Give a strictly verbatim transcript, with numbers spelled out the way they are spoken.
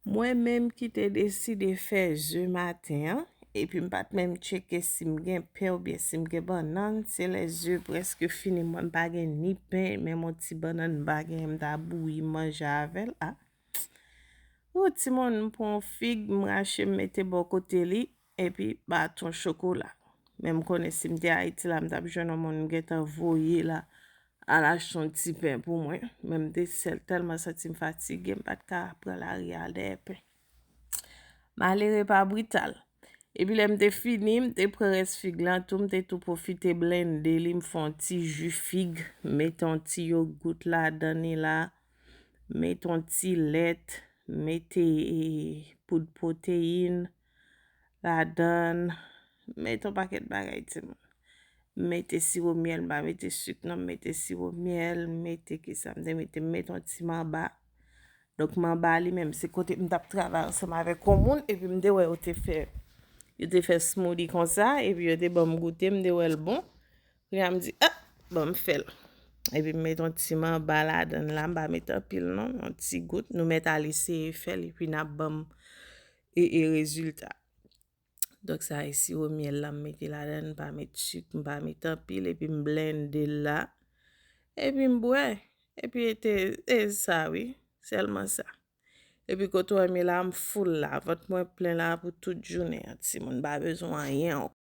Mwen menm ki te deside fè ze maten an, epi m pa t menm tcheke si m gen pen oubyen si m gen bannann, se lè ze prèske fini, mwen m pa gen ni pen, menm yon ti bannann m pa gen, m ta bouyi manje avè l. A, o timoun, m pran yon fig, m rache, m mete bò kote li, epi baton chokola. Men m konnen si m te Ayiti la, m t ap jwenn yon moun m gentan voye la, al achte yon ti pen pou mwen. Men m te sèl, tèlman santi m fatige, m pa t ka pran lari al dèyè pen. Malere pa brital. Epi lè m te fini, m te pran rès fig lan tou, m te tou pwofite blende li, m fè yon ti ji fig, m mete yon ti yogout ladan li la, m mete yon ti lèt, m mete, e, poud pwoteyin ladan, m mete yon pakèt bagay, timoun. M mete siwo myèl, m pa mete sik non, m mete siwo myèl, m mete kisa, m te mete, m mete yon ti manba. Donk, manba li menm, se kote m t ap travay ansanm avèk yon moun, epi m te wè yo te fè, yo te fè smoothie konsa, epi yo te ban m goute, m te wè l bon. Kounye a m di, a, ban m fè l. Epi m mete yon ti manba ladan l la, m pa mete anpil non, yon ti gout. Nou mèt al eseye fè l, epi n ap ban m e, e rezilta. Donk, sa e siwo myèl la, m mete ladan, m pa met sik, m pa met anpil, epi m blende l la. Epi m bwè. Epi e te, e sa wi, sèlman sa. Epi kote w wè m ye la, m full la. Vant mwen plen la pou tout jounen an, timoun. M pa bezwen anyen ankò.